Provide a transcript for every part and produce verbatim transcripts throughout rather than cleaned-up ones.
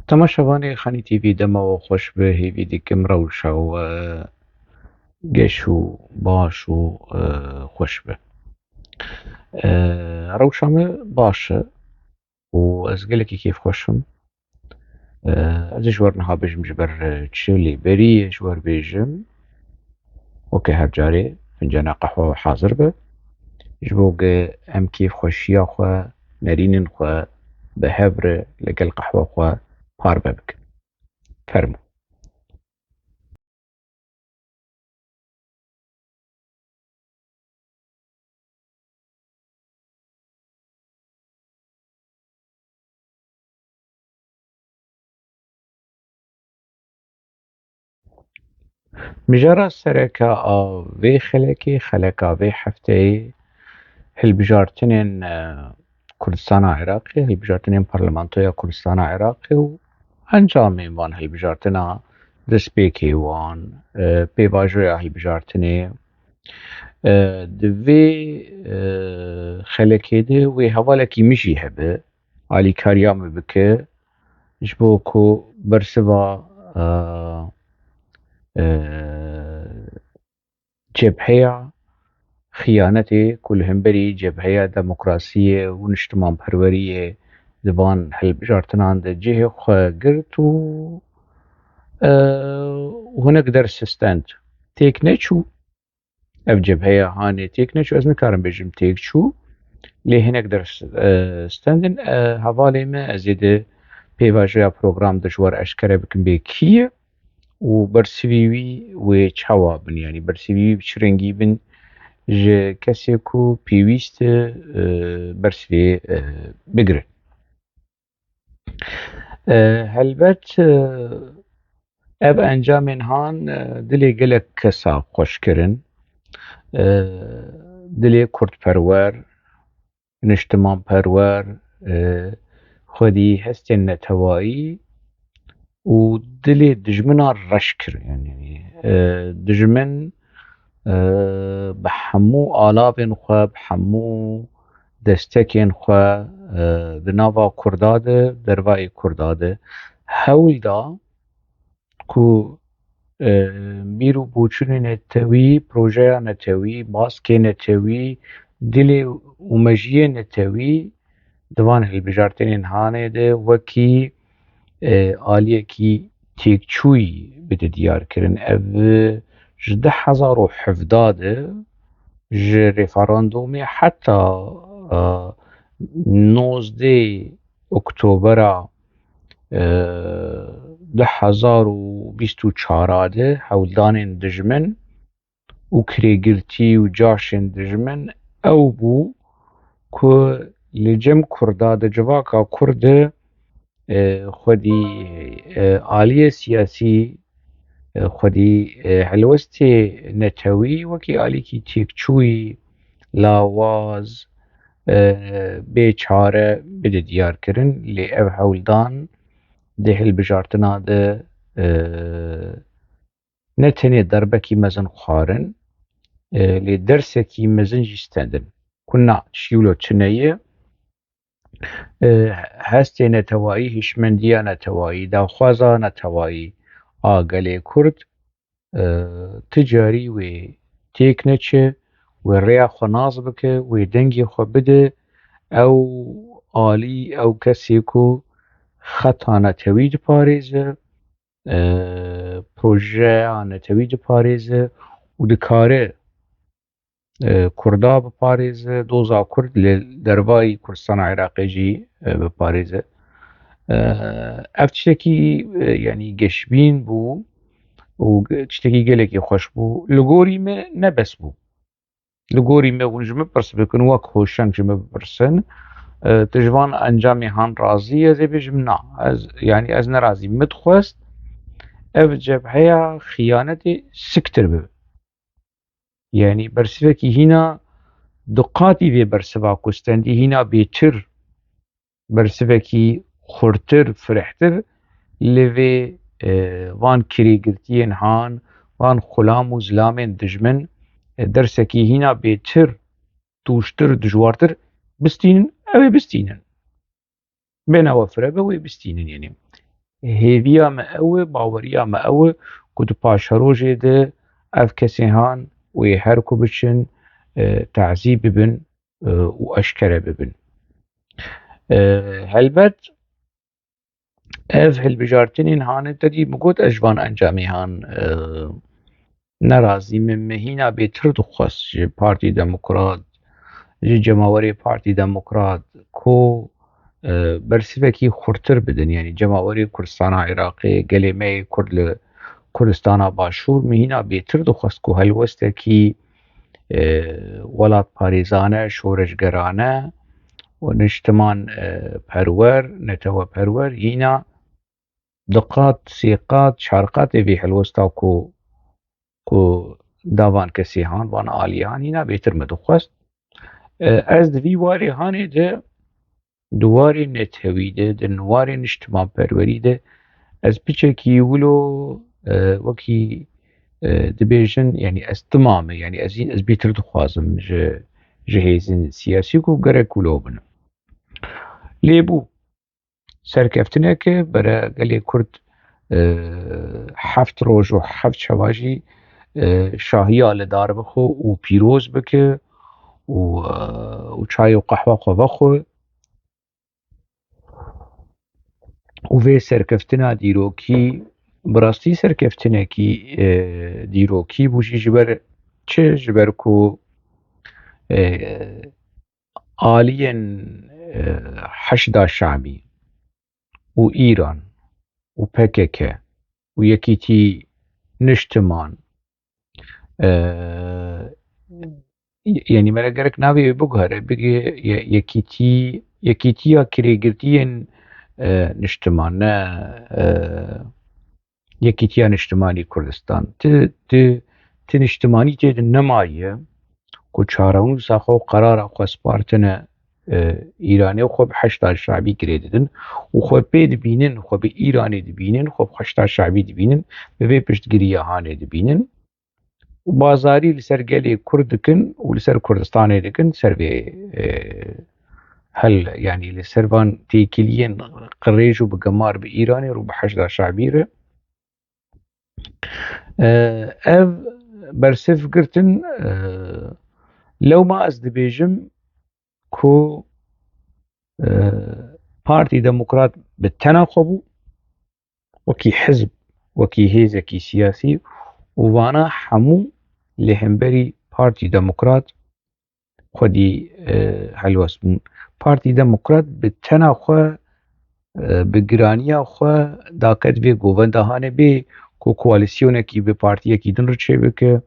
Temaşevanê Xanî T V, dema we xweş be, hêvî dikim rewşa we geş û baş û, e, xweş be. E, rewşa me baş e û ez gelekî kêfxweş im. E, ez ê ji we re niha bêjim ji ber, e, çi lê berî ye ji we re bêjim. Weke her carê fincana qehwa hazir be. Ji bo ku em kêfxweşiya xwe, nerînên xwe bi hev re li gel qehwa xwe parve bikin. Fermo. Mijara sereke a vê xelekê, xeleka vê hefteyê, hilbijartinên, e, Kurdistana Iraqê, hilbijartinên Parlamentoya Kurdistana Iraqê û encamên van hilbijartina, destpêkê wan, e, pêvajoya hilbijartinê, e, di vê, e, xelekê de wê hevalekî min jî hebe, alîkariya min bike, ji bo ku bersiva, e, e, cebheya xiyanetê ku li hemberî cebheya demokrasiyê û niştimanperweriyê di van hilbijartinan de cihê xwe girt û, e, hinek ders stend. Têk neçû. Ev cebheya hanê têk neçû. Ez nikarim bêjim têk çû, lê hinek ders, e, stendin. E, hevalê me, ez ê di pêvajoya program de ji we re eşkere bikim bê kî ye û bersivî wî wê çawa bin, yanî bersivî wî bi çi rengî bin ji kesê ku pêwîst e, e, bersivê, e, bigirin. E, helbet, e, ev encamên han, e, dilê gelek kesa xweş kirin. E, dilê kurdperwer, niştimanperwer, e, xwedî hestên netewayî û dilê dijmina reş kir. Yanî, e, dijmin, e, bi hemû alavên xwe, bi hemû destekên xwe, e, di nava Kurda de, dervayê Kurda de hewl da ku, e, bîr û boçûnê netewî, projeya netewî, baskê netewî, dilê û mejiyê netewî di van hilbijartinên hanê de wekî, e, aliyekî têkçûyî bide diyar kirin. Ev, e, ji du hezar û hevdeh de ji referandumê heta, e, nozdeh Oktobera, e, du hezar û bîst û çar de hewldanên dijmin û kirêgirtî û caşên dijmin ew bû ku li cem Kurda de, civaka Kurd de, e, xwedî, e, aliyê siyasî, e, xwedî, e, helwestê netewî wekî alîkî têkçûyî, lawaz, e, bê çare bide diyar kirin. Lê ev hewldan di hilbijartina de, e, ne tenê derbekî mezin xwarin, e, lê dersekî mezin jî stendin. Ku na, şîwlo tune ye, e, hestê netewayî, hişmendiya netewayî, daxwaza netewayî a gelê Kurd, e, ti carî wê têk neçe, wê rêya xwe nas bike, wê dengê xwe bide, ew alî, ew kesê ku xeta netewî diparêze, e, projeya netewî diparêze û dikare, e, Kurda biparêze, doza Kurd li dervayî Kurdistana Iraqê jî, e, biparêze. E, ev tiştekî, e, yanî geşbîn bû û ge-, tiştekî gelekî xweş bû. Li gorî me ne bes bû. Li gorî me hûn ji min pirs bikin, wek hoşeng ji min bipirsin, e, tu ji van encamê han razî yî? Ez ê bêjim na. Ez, yanî ez nerazî. Min dixwest ev cebheya xiyanetê siktir bibe. Yanî bersivekî hîna du qatî vê bersiva ku stendî, hîna bêtir, bersivekî xurtir, firehtir li vê, e, van kirêgirtiyên han, van xulam û zilamên dijmin, e, dersekî hîna bêtir, tûştir, dijwartir bistînin, ew ê bistînin. Bêhna we fireh be, wê bistînin, yanî. hêviya me ew e, baweriya me ew e ku di paşerojê de ev kesê han wê her ku biçin, e, tazî bibin, e, û eşkere bibin. E, helbet ev hilbijartinên hanê te dî min got ez ji van encamê han, e, nerazî me. Me hîna bêtir dixwest ji Partî Demokrat, ji cemawerê Partî Demokrat ku, e, bersivekî xurtir bidin, yanî cemawerê Kurdistana Iraqê, gelê me yê Kurd li Kurdistana Başûr, me hîna bêtir dixwest ku helwestekî, e, welatparêzane, şoreşgerane û niştiman, e, perwer, neteweperwer, hîna di qat, sê qat, çar qatê vê helwesta ku, ku da van kesê han, van aliyê han, hîna bêtir me dixwest. E, ez di vî warê hanê de, di warê netewî de, di warê niştimanperwerî de, ez piçekî wilo, e, wekî, e, dibêjin, yanî ez tima me, yanî ez, ez bêtir dixwazim ji, ji hêzên siyasî ku gerek wilo bin. Lê bû, serkeftineke bere gelê Kurd, e, heft roj û heft şeva jî, e, şahiya li dar bixwe û pîroz bike û, e, û çay û qehwa xwe vexwe. Û vê serkeftina dîrokî, bi rastî serkeftinekî, e, dîrokî bû jî ji ber çi? Ji ber ku, e, aliyên, e, Heşda Şabî û Îran û P K K û Yekîtî Niştiman, e, yanî me re gerek navê wê biguhere, bigê ye-, yekîtî, yekîtiya kirêgirtiyên, e, niştiman, ne, e, Yekîtiya Niştimanî Kurdistan. Ti, ti, ti niştimanî tê de nemaye ku çarenûsa xwe û qerara xwe spartine, e, Îranê û xwe bi Heşda Şabî girê didin û xwe pê dibînin, xwe bi Îranê dibînin, xwe bi Heşda Şabî dibînin, bi vê piştgiriya hanê dibînin û bazarî li ser gelê Kurd dikin û li ser Kurdistanê dikin, ser vê, e, hel, yanî li ser van têkiliyên qirêj û bi gemar bi Îranê rû bi Heşda Şabî re. E, ev bersiv girtin, e, lewma ez dibêjim ku, e, Partî Demokrat bi tena xwe bû, wekî hizb, wekî hêzekî siyasî û vana hemû li hemberî Partî Demokrat xwedî, e, helwest bûn. Partî Demokrat bi tena xwe, e, bi giraniya xwe daket vê govenda hanê bê ku koalîsyonekî bi partiyekî din re çêbike,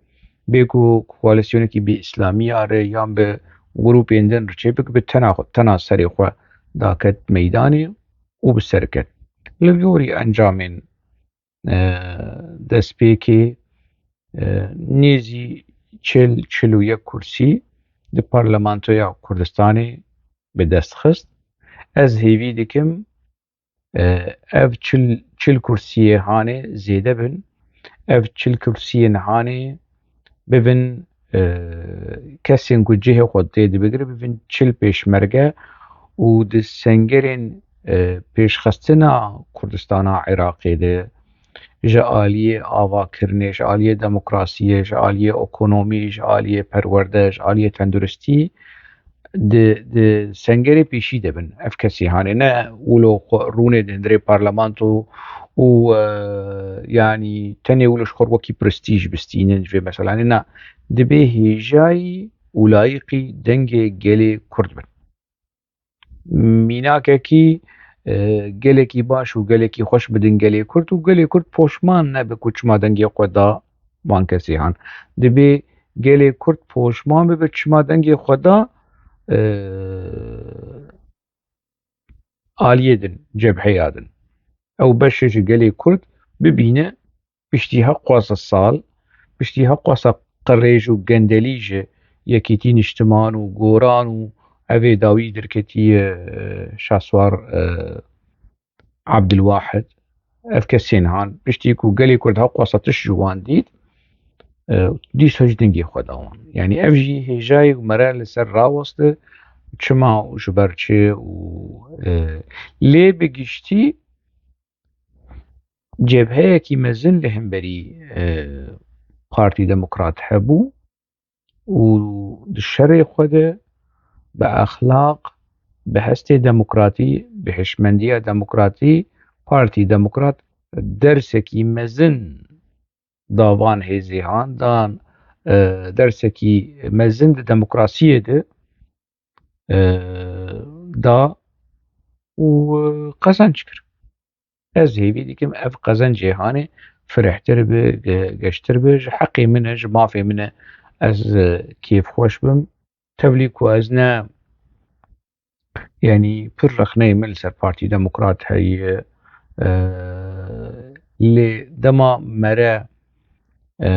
bê ku koalîsyonekî bi îslamiya re yan bi grûpên din re çêbike, bi tena xwe, tena serê xwe daket meydanê û bi ser ket. Li gorî encamên, e, destpêkê, e, nêzî çil, çil û yek kursî di Parlamentoya Kurdistanê bi dest xist. Ez hêvî dikim, e, ev çil, çil kursiyê hanê zêde bin. Ev çil kursiyên hanê bibin, e, kesên ku cihê xwe tê de bigire, bibin çil pêşmerge û di sengerên, e, pêşxistina Kurdistana Iraqê de ji aliyê avakirinê, ji aliyê demokrasiyê, ji aliyê ekonomî, ji aliyê perwerde, ji aliyê tenduristî di, di sengerê pêşî de bin. Ev kesî hanê ne wilo xwe rûnê di hundirê parlamento û, e, yanî tenê wilo ji xwe wekî prestîj bistînin ji vê meselanê. Na, dibê hêjayî û layiqî dengê gelê Kurd bin. Mînakekî, e, gelekî baş û gelekî xweş bidin gelê Kurd û gelê Kurd poşman nebe ku çima dengê xwe da van kesê han. Dibê gelê Kurd poşman bibe çima dengê xwe da, e, aliyê din, cebheya din. Ew beşê ji gelê Kurd bibîne piştî heqwasa sal, piştî heqwasa qirêj û gendelî ji Yekîtî Niştiman û Goran û evê dawî derketiye, e, Şahswar, e, Abdulwahid. Ev kesên han, piştî ku gelê Kurd heqwasa tişt ji wan dît, e, dîsa ji dengê xwe da wan. Yanî ev jî hêjayek me re li ser raweste, çima û ji ber çi û, e, lê bi giştî cebheyekî mezin li hemberî, e, Partî Demokrat hebû û di şerê xwe de bi exlaq, bi hestê demokratî, bi hişmendiya demokratî, Partî Demokrat dersekî mezin da van hêzê han, dan, e, dersekî mezin di demokrasiyê de, e, da û, e, qezenc kir. Ez hêvî dikim ev qezencê hanê firehtir bi, ge-, geştir bi. Ji heqê min e, ji mafê min e, ez, e, kêfxweş bim. Tevlî ku ez ne, yanî pir rexneyê min li ser Partî Demokrat heye, e, lê dema mere, e,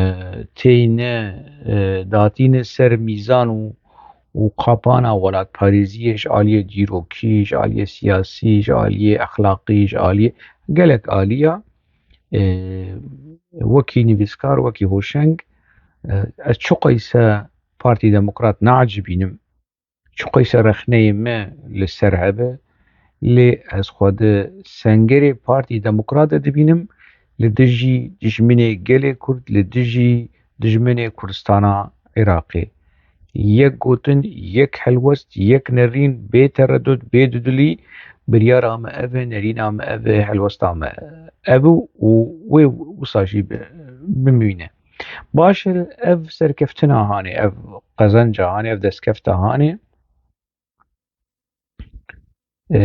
têyne, e, datîne ser mîzan û, û qapana welatparêziyê ji aliyê dîrokî, ji aliyê siyasî, ji aliyê exlaqî, ji aliyê gelek aliya, e, wekî nivîskar, wekî hoşeng, e, ez çiqeyse Partî Demokrat neecibînim. Çiqeyse rexneyê me li ser hebe, lê ez xwe di sengerê Partî Demokrat de dibînim, li dijî dijminê gelê Kurd, li dijî dijminê Kurdistana Iraqê. Yek gotin, yek helwest, yek nerîn, bê teredud, bê dudilî, biryara me ev e, nerîna me ev e, helwesta me ev e û wê wisa jî bi-, bimîne. Baş e, ev serkeftina hanê, ev qezenca hanê, ev destkefta hanê, e,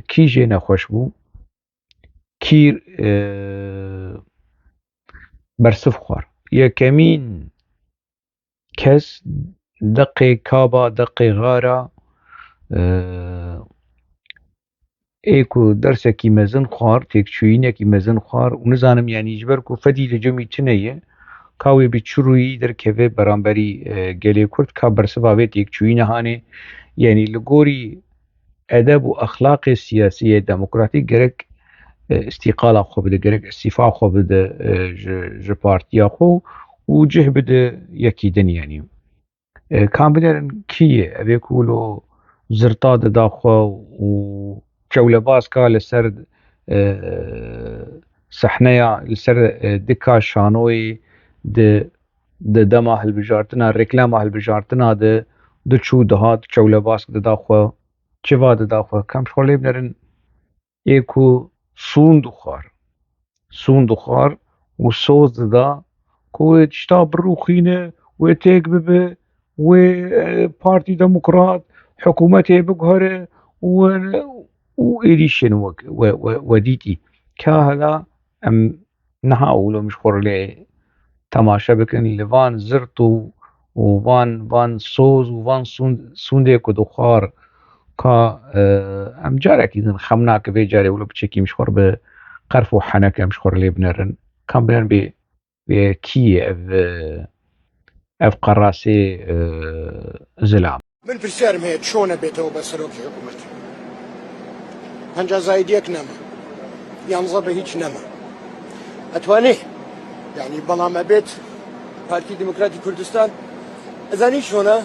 kî jê nexweş bû, kî, e, bersiv xwar. Yekemîn kes deqê kaba, deqê xara, e, ê ku dersekî mezin xwar, têkçûyînekî mezin xwar û nizanim, yanî ji ber ku fedî li cemî tune ye, ka wê bi çi rûyî derkeve beramberî, e, gelê Kurd, ka bersiva vê têkçûyîne hanê, yanî li gorî edeb û exlaqê siyasî yê demokratîk gerek, e, îstîqala xwe bide, gerek îstîfa xwe bide, e, ji, ji partiya xwe û cih bide yekî din, yanî. E, kam binerin kî ye? Ev ê ku lo zirta dida xwe û çewlebaska li ser, e, sehneya, li ser, e, dika şanoyê di, di dema hilbijartina, reklama hilbijartina de diçû dihat çewlebask dida xwe, çiva dida xwe. Kam ji xwe lê binerin ê ku sûn dixwar, sûn dixwar û soz dida ku wê tişta birûxîne, wê têk bibe, wê, e, Partî Demokrat hikûmetê biguhere û, û êdî şên wek, we, we, we dîtî. Ka hela em niha û lom ji xwe re lê temaşe bikin, li van zirt û, û van, van soz û van sûnd-, sûndê ku dixwar ka, e, em carekî din xem nake vê carê wilo biçekî em ji xwe re bi qerf û heneke em ji xwe re lê binerin. Kam binerin bê, bê kî ye ev, e, ev qerasê, e, zilam? Min pirsyarê heye, çone bête û be serokê hikûmetê? Penca zayîdiyek nema. Yanze be hîç nema. Etwanê, yanî, bela me bêt Partî Demokratîk Kurdistan, ez zanî çone,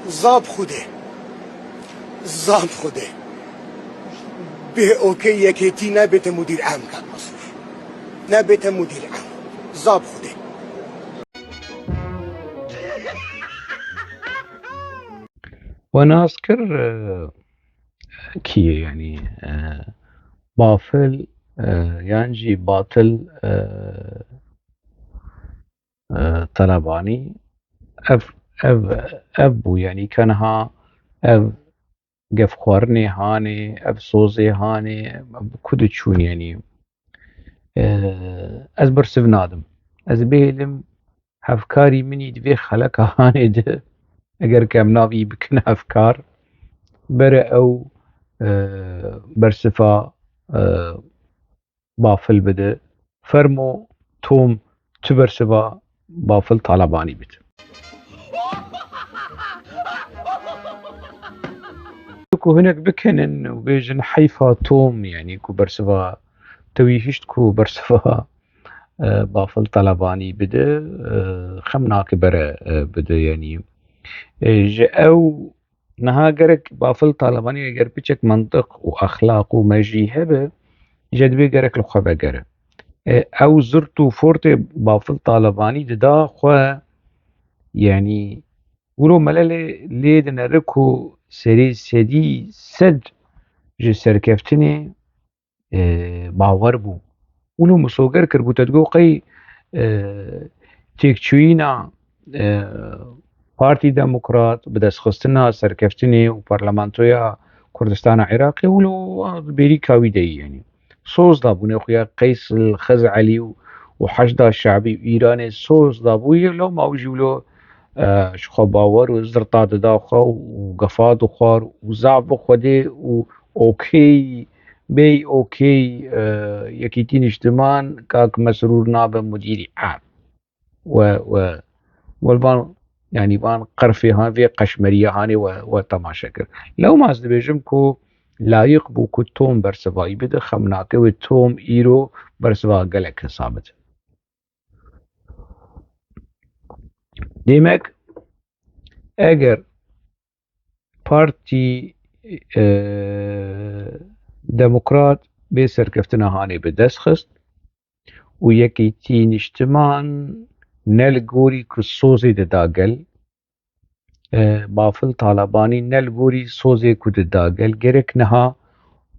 zab Xwedê. Zab Xwedê. Bê okey yekêtî nebête mudîr am, Kak Mesûr. Nebête mudîr am. Zab Xwedê. We nas kir, e, kî ye, yanî, e, Bafil, e, yan jî Batil, e, e, Telebanî. Ev, ev, ev bû, yanî, ka niha ev gefxwarinê hanê, ev sozê hanê, ev bi ku diçûn, yanî? E, ez bersiv nadim. Ez bêlim hevkarî min î di vê xeleka hanê de, eger ke em navî bikin hevkar, bere ew, e, bersiva, e, Bafil bide. Fermo Tom, tu bersiva Bafil Talebanî bide. Ku hinek bikinin û bêjin heyfa Tom, yanî ku bersiva tewî hişt ku bersiva, e, Bafil Talebanî bide, e, xem nake bere, e, bide, yanî. E, ji ew niha gerek Bafil Talebanî eger piçek mentiq û exlaq û mejî hebe, jê divê gerek li xwe vegere. E, ew zirt û fortê Bafil Talebanî dida xwe, yanî wilo melelê lê dinere ku serê sedî sed ji serkeftinê, e, bawer bû. Wilo misoger kiribû, te digot qey, e, têkçûyîna, e, Partî Demokrat bi destxistina serkeftinê û parlamentoya Kurdistana Iraqê wilo bêrîka wî de yî, yanî soz dabûne xuya Qeys el Xez'elî û, û Heşda Şe'bî û Îranê soz dabûye, lewma wî jî wilo, e, ji xwe bawer û zirta dida xwe û gefa dixwar û zaf bi Xwedê û okey, bey okey, e, Yekîtî Niştiman, kak Mesrûr nabe mudîrî am. We, we, we li van, yanî van qerfê han, vê qeşmeriya hanê we, we temaşe kir. Lewma ez dibêjim ku layiq bû ku Tom bersivayî bide, xem nake wê Tom îro bersiva gelek hesabit. Demek eger Partî, e, Demokrat bê serkeftina hanê bi dest xist û Yekîtî Niştiman ne li gorî ku sozê dida gel, e, Bafil Talebanî ne li gorî sozê ku dida gel, gerek niha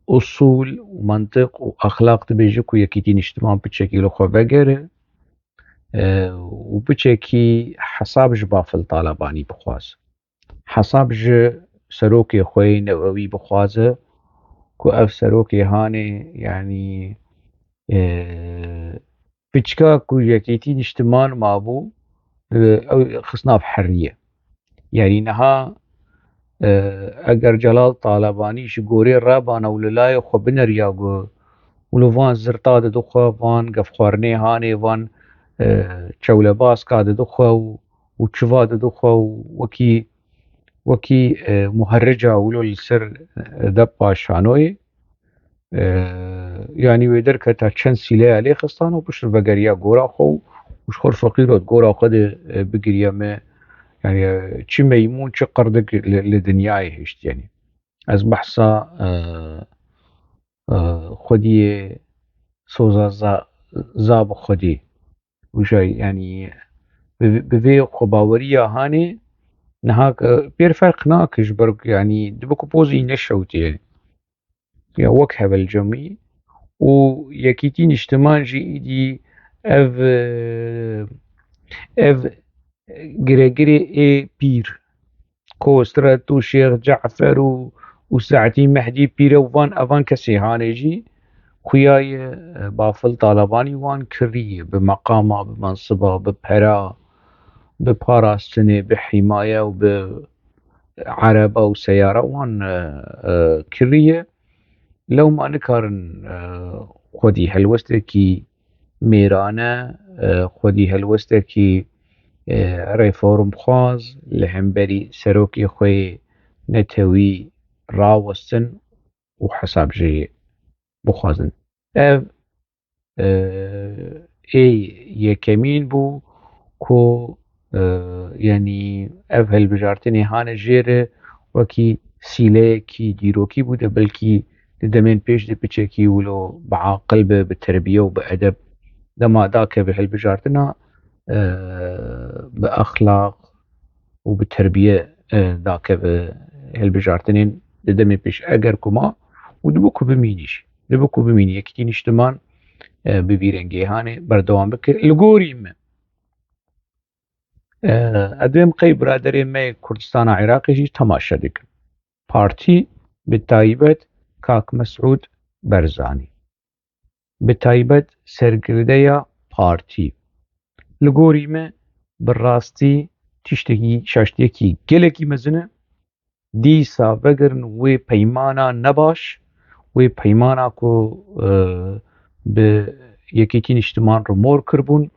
usûl û mentiq û exlaq dibêje ku Yekîtî Niştiman piçekî li xwe vegere, e, û piçekî hesab ji Bafil Talebanî bixwaze. Hesab ji serokê xwe yê newewî bixwaze ku ev serokê hanê, yanî, e, piçka ku Yekîtî Niştiman mabû, e, ew xist nav heriyê. Yanî niha, e, eger Celal Talebanî ji gorê rebana û li layê xwe bineriya ku wilo van zirta dide xwe, van gefxwarinê hanê, van, e, çewlebaska dide xwe û, û çiva dide xwe û wekî, wekî, e, muherrica wilo li ser, e, depa şanoyê, e, yanî wê derketa çend sîleya lê xistan û pişt vegeriya gora xwe û, û ji xwe feqîr û gora xwe de, e, bigiriya me, yanî, e, çi meymûn, çi qirdik li, li dinyayê hişt, yanî. Ez behsa, e, e, xwediyê soza za, za bi xwedî. Wî jî, yanî, bi, bi vê xwebaweriya hanê niha, e, pêr ferq nake ji ber ku, yanî, dibe ku pozî neşewtê. Ya wek hevel cemî û Yekîtî Niştiman jî îdî ev, e, ev giregirê ê pîr, Kosret û Şêx Cafer û, û Seetî Mehdî Pîre û van, evan kesê hanê jî xuya ye, e, Bafil Talebanî wan kiriye, bi meqama, bi mensiba, bi pera, bi parastinê, bi hîmaye û bi ereba û seyara wan, e, e, kiriye. Lewma nikarin, e, xwedî helwestekî mêrane, e, xwedî helwestekî, e, reformxwaz li hemberî serokê xwe yê netewî rawestin û hesab jê bixwazin. Ev, e, ê yekemîn bû ku, e, yanî ev hilbijartinê hane jê re wekî sîleyekî dîrokî bû de, belkî di demên pêş de piçekî wilo bi aqil be, bi terbiye û bi edeb dema dakeve hilbijartina, e, bi exlaq û bi terbiye, e, dakeve hilbijartinên di demê pêş. Eger ku ma û dibe ku bimînî jî. Dibe ku bimînî. Yekîtî Niştiman, e, bi vî rengê hanê berdewam bike. Li gorî min, e, ez dibêm qey biraderê me yê Kurdistana Iraqê jî temaşe dikin. Partî, bi taybet kak Mesûd Barzanî. Bi taybet sergirdeya partî. Li gorî me bi rastî tiştekî, şaştiyekî gelekî mezin e. Dîsa vegerin wê peymana nebaş, wê peymana ku, e, bi Yekîtî Niştiman re mor kiribûn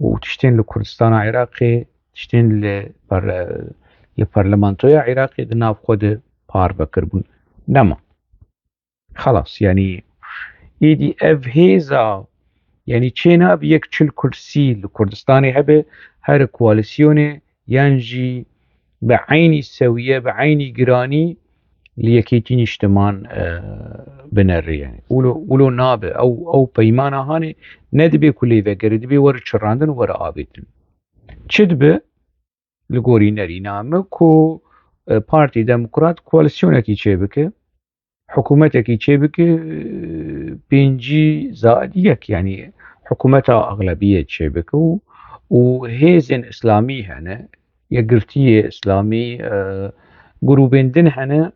û tiştên li Kurdistana Iraqê, tiştên li par-, li Parlamentoya Iraqê di nav xwe de parve kiribûn. Nema. Xelas, yanî, êdî ev hêza, yanî, çênabe yek çil kursî li Kurdistanê hebe, here koalîsyonê yan jî bi eynî sewiye, bi eynî giranî li Yekîtî Nîştiman, e, binerî. Yani, wilo, wilo nabe. Ew, ew peymana hanê nedibê ku lê vegerî, dibê were çirandin û were avêtin. Çi dibe? Li gorî nerîna min ku, e, Partî Demokrat koalîsyonekî çêbike, hikûmetekî çêbike, e, pêncî zaid yek, yanî hikûmeta exlebiyê çêbike û, û hêzên îslamî hene, yekgirtiyê îslamî, e, grûbên din hene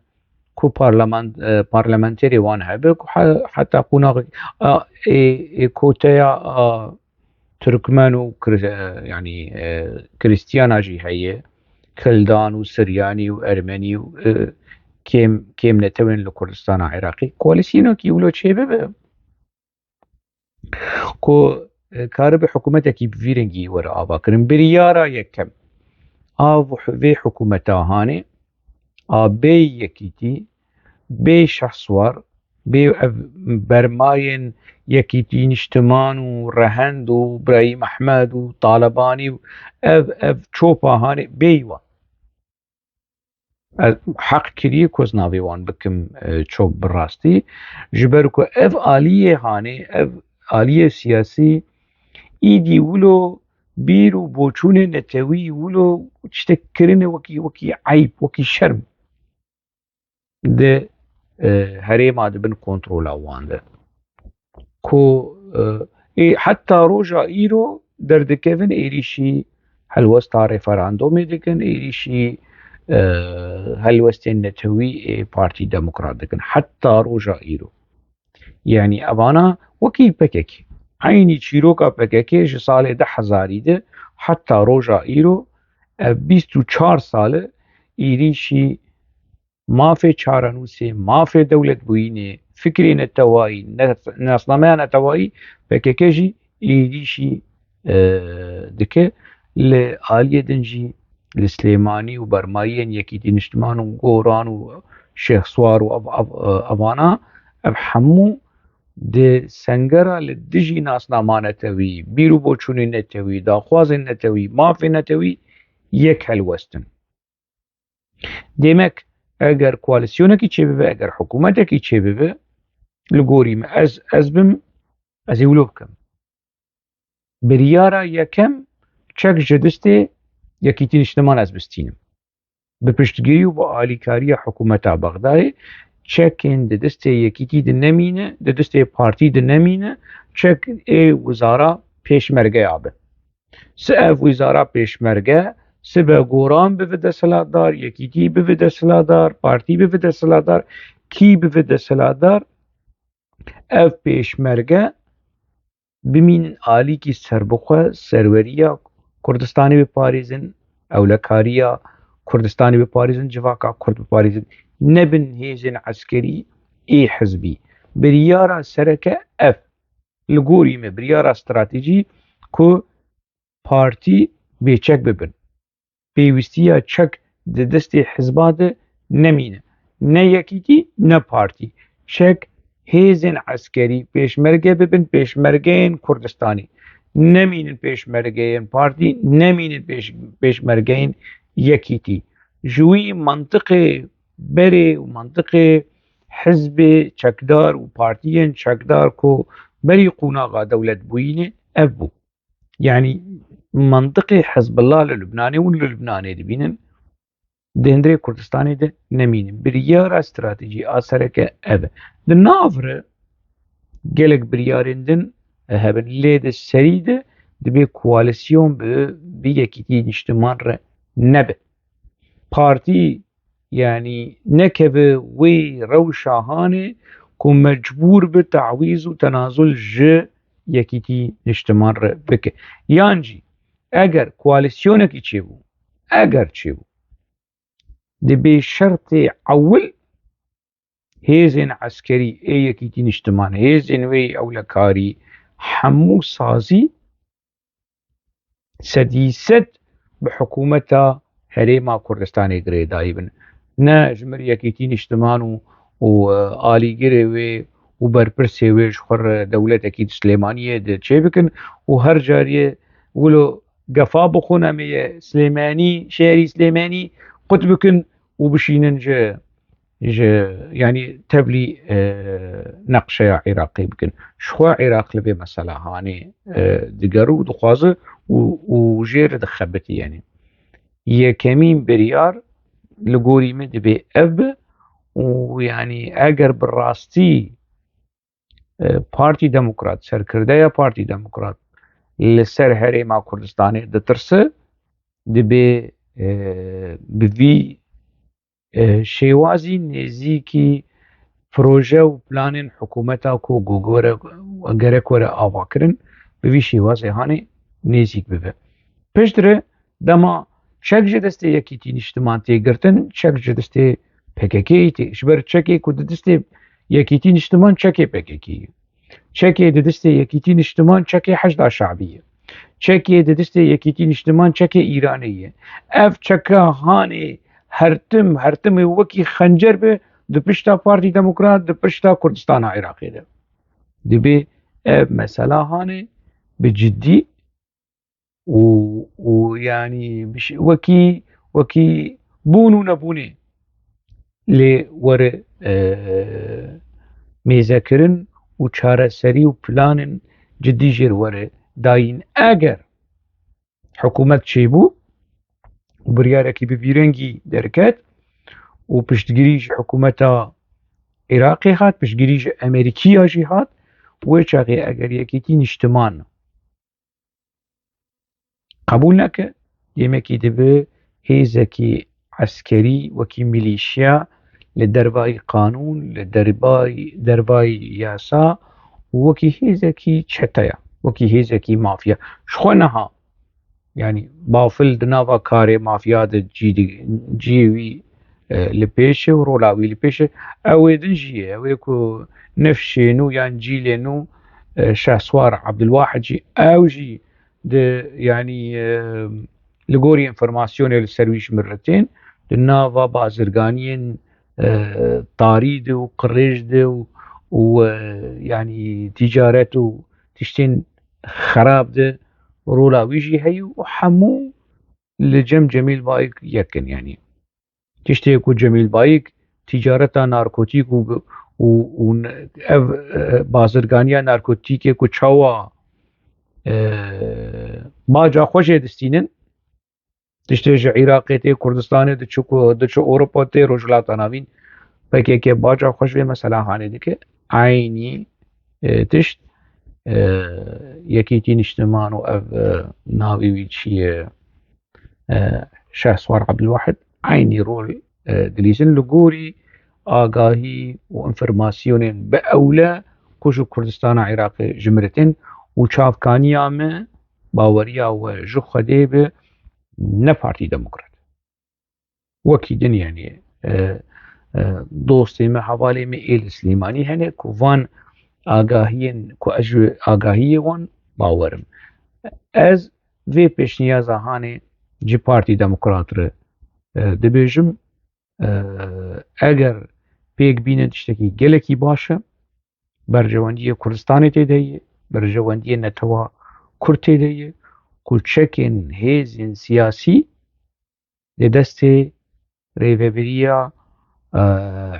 ku parlament-, e, parlamenterê wan hebe ku he-, heta qonaxek, a, ê, ê koteya, a, Tirkmen û Kir-, e, yanî, e, Krîstiyana jî heye, Kildan û Siryanî û Ermenî û, e, kêm, kêm netewên li Kurdistana Iraqê. Koalîsyonekî wilo çêbibe ku, e, karibe hikûmetekî bi vî rengî were avakirin. Biryara yekem a vê hikûmeta hanê a bê yekîtî, bê Şehswar, bê ev bermayên Yekîtî Nîştiman û Rehend û Birahîm Ehmed û Talebanî û ev, ev çopa hanê bê wan. Ez heq kiriye ku ez navê wan bikim, e, çop bi rastî. Ji ber ku ev aliyê hanê, ev aliyê siyasî îdî wilo bîr û boçûnê netewî wilo tiştek kirine wekî, wekî eyb, wekî şerm di, e, herêma di bin kontrola wan de. Ku, e, ê heta roja îro derdikevin êrîşî helwesta referandumê dikin, êrîşî, e, helwestên netewî ê Partî Demokrat dikin. Heta roja îro. Yanî evana wekî P K K. Eynî çîroka P K K ji salê du hezarî de heta roja îro, ev bîst û çar sal e êrîşî mafê çarenûsê, mafê dewletbûyînê, fikrê netewayî, ne-, nasnameya netewayî P K K jî êrîşî, e, dike. Li aliyê din jî li Silêmanî û bermayiyên Yekîtî Niştiman û Goran û Şêxswar û ev, ev, e, evana, ev hemû di sengera li dijî nasnama netewî, bîr û boçûnên netewî, daxwazên netewî, mafên netewî yek helwestin. Demek, eger koalîsyonekî çêbibe, eger hikûmetekî çêbibe, li gorî me, ez, ez bim, ez ê wilo bikim. Biryara yekem çek ji distê Yekîtî Niştiman ez bistînim. Bi piştgirî û bi alîkariya hikûmeta Bexdayê çekên di distê Yekîtî de nemîne, di distê partî de nemîne, çek ê wizara pêşmergeya be. Si ev wîzara pêşmerge, sibe Goran bibe desthilatdar, Yekîtî bibe desthilatdar, partî bibe desthilatdar, kî bibe desthilatdar, ev pêşmerge bimînin alîkî serbixwe, serweriya Kurdistanê biparêzin, ewlekariya Kurdistanê biparêzin, civaka Kurd biparêzin, nebin hêzên eskerî ê hizbî. Biryara sereke ev. Li gorî me biryara stratejî ku partî bêçek bibin. Pêwîstiya çek di destê hizba de nemîne. Ne Yekîtî, ne partî. Çek hêzên eskerî pêşmerge bibin, pêşmergeyên Kurdistanê. Nemînin pêşmergeyên partî, nemînin pêş-, pêşmergeyên Yekîtî. Ji wî mantiqê berê û mantiqê hizbê çekdar û partiyên çekdar ku berî qonaxa dewletbûyînê ev bû. Yanî mantiqê Hizbullah li Lubnanê û li Lubnanê dibînin, di hundirê Kurdistanê de nemînin. Biryara stratejî a sereke ev e. Di nav re gelek biryarên din hebin. Lê di serî de dibê koalîsyon bi, bi Yekîtî Niştiman re nebe. Partî, yanî nekeve wê rewşa hanê ku mecbûr bi tawîz û tenazul ji Yekîtî Niştiman re bike. Yan jî eger koalîsyonekî çêbû, eger çêbû, dibê şertê ewil hêzên eskerî ê Yekîtî Niştiman, hêzên wê ewlekarî, hemû sazî sedî sed bi hikûmeta Herêma Kurdistanê girêdayî bin. Ne ji mir Yekîtî Niştiman û, û, e, alîgirê wê û berpirsê wê ji xwe re dewletekî di Silêmaniyê de çêbikin û her cariyê wilo gefa bixwin, em ê Silêmanî, şerî Silêmanî qut bikin û bişînin ji ji, yanî tevlî, e, neqşeya Iraqê bikin. Ji xwe Iraq li vê mesela hanê, e, digere û dixwaze û, û jê re dixebitî, yanî. Yekemîn biryar li gorî min dibê ev be û, yanî, eger bi rastî, e, Partî Demokrat, serkirdeya Partî Demokrat li ser Herêma Kurdistanê ditirse, dibê, e, bi vî, e, şêwazî nêzîkî proje û planên hikûmeta ku, ku were, gerek were avakirin, bi vî şêwazê hanê nêzîk bibe. Piştre dema çek ji destê Yekîtî Niştiman tê girtin, çek ji destê P K K'yê tê. Ji ber çekê ku di destê Yekîtî Niştiman çekê P K K'yê ye. Çekê di destê Yekîtî Niştiman çekê Heşda Şabî ye. Çekê di destê Yekîtî Niştiman çekê Îranê ye. Ev çeka hanê her tim, her timê wekî xencer be di pişta Partî Demokrat, di pişta Kurdistana Iraqê de. Dibê ev mesela hanê bi cidî û, û yanî bi şi-, wekî, wekî bûn û nebûnê lê were, e, mêzekirin û çareserî û planên cidî jê re were dayîn. Eger hikûmet çêbû û biryarekî bi vî rengî derket û piştgirî ji hikûmeta Iraqê hat, piştgirî ji Amerîkiya jî hat, wê çaxê eger Yekîtî Niştiman qebûl neke, demekî dibe hêzekî eskerî, wekî milîşya li dervayî qanûn, li dervayî, dervayî yasa û wekî hêzekî çete ye, wekî hêzekî mafya. Ji xwe niha, yanî bafil di nava karê mafya de cî di-, cihê wî, e, li pêş e û rola wî li pêş e. Ew ê din jî ye, ew ê ku nifşê nû yan cîlê nû, e, Şehswar Ebdulwahid jî, ew jî di, yanî, e, li gorî înformasyonê li ser wî ji min re tên, di nava bazirganiyên, e, tarî de û qirêj de û, û, e, yanî tîcaret û tiştên xerab de rola wî jî heye û hemû li cem Cemîl Bayik yek in, yanî. Tiştê ku Cemîl Bayik tîcareta narkotîk û, û, û ev, e, bazirganiya narkotîkê ku çawa, e, baca xwe jê distînin, tiştê ji Iraqê tê Kurdistanê diçe ku, diçe Ewropa tê Rojhilata Navîn, P K K baca xwe ji vê mesela hanê dike. Eynî, e, tişt, e, Yekîtî Niştiman û ev, e, navê wî çi ye? E, Şehswar Ebdulwahid eynî rol, e, dilîzin li gorî agahî û înformasyonên bi ewle ku ji Kurdistana Iraqê ji min re tên û çavkaniya me baweriya we ji Xwedê bi ne Partî Demokrat. Wekî din, yanî, e, e, dostê me, hevalê me ê li Silêmanî hene ku van agahiyên, ku ez ji agahiyê wan bawer im. Ez vê pêşniyaza hanê ji Partî Demokrat re, e, dibêjim, e, eger pêk bînin tiştekî gelekî baş e, berjewendiyê Kurdistanê tê de ye, berjewendiyê netewa Kurd tê de ye, ku çekên hêzên siyasî di destê rêvebiriya, e,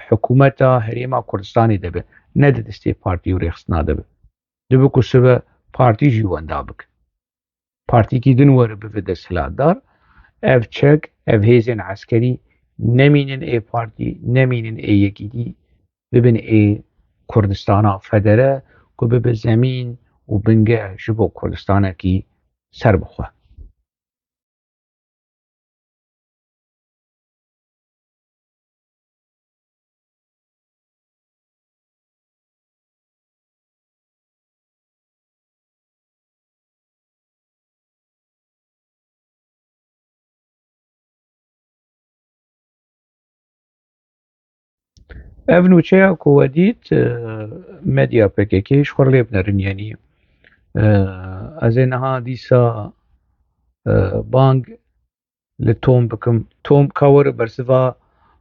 hikûmeta Herêma Kurdistanê de be, ne di destê partî û rêxistina de be. Dibe ku sibe partî jî wenda bike. Partîkî din were bibe desthilatdar. Ev çek, ev hêzên eskerî nemînin ê partî, nemînin ê yekîtî, bibin ê Kurdistana federe ku bibe zemîn û bingeh ji bo Kurdistanekî serbixwe. Ev nûçeya ku we dît, e, medya P K K ji xwe lê binerin, yanî, e, ez ê niha dîsa, e, bang li Tom bikim. Tom, ka were bersiva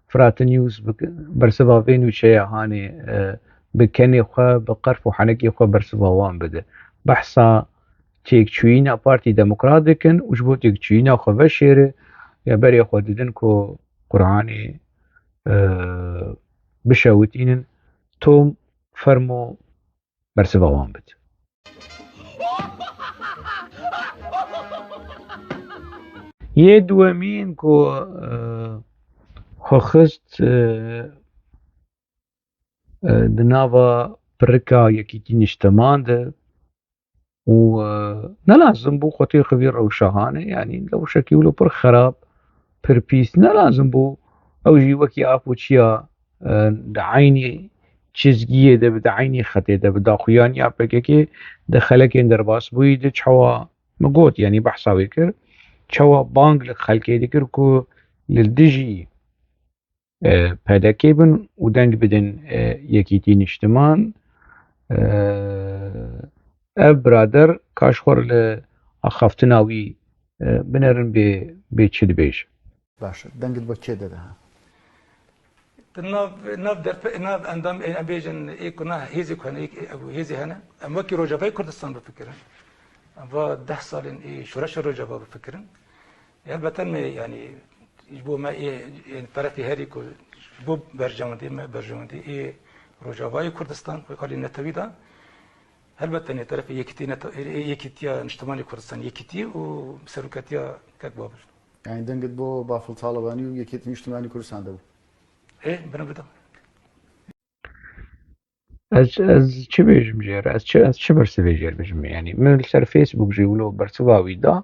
Firatin News bik-, bersiva vê nûçeya hanê, e, bi kenê xwe, bi qerf û henekê xwe bersiva wan bide. Behsa têkçûyîna Partî Demokrat dikin û ji bo têkçûyîna xwe veşêre, ya berê xwe didin ku Quranê, e, bişewitînin, Tom fermo bersiva wan bid. Yê duwemîn ku, e, xwe xist, e, e, di nava pirika Yekîtî Niştiman de û, e, ne lazim bû xwe têxivî rewşa hanê, yanî rewşekî wilo pir xerab, pir pîs, ne lazim bû ew jî wekî ap û çiya, e, di eynî çizgiyê de bi, di eynî xetê de bi, daxuyaniya P K K di xelekên derbasbûyî de çawa min got, yanî behsa wê kir, çawa bang li xelkê dikir ku li dijî, e, P D K bin û deng bidin, e, Yekîtî Niştiman, e, ev birader ka ji xwe re li axaftina wî, e, binerin bê, bê çi dibêje. Baş e. Dengit bo kê de diha? Di nav, nav derpe-, nav endam, ê, em bêjin, ê ku na hêzê ku hene, ê, ew hêzê hene, em wekî Rojavayê Kurdistan bifikirin. Em va deh salên ê şoreşa Rojava bifikirin. Helbet me, yanî, ji bo me ê, ê terefê herî ku ji bo berjewendê me, berjewendê ê Rojavayê Kurdistan, xwe alî netewî de, helbet me terefê yekîtî nete-, ê, ê yekîtiya niştimanê Kurdistan, yekîtî û seroketiya kek Babil. Yani dengit bo Bafil Talebanî û Yekîtî Niştimanî Kurdistan de bû. Ê, bine bide. Ez, ez çi bêjim jê re? Ez çi, ez çi bersivê jê re bijim? Yani min li ser Facebook jî wilo bersiva wî da.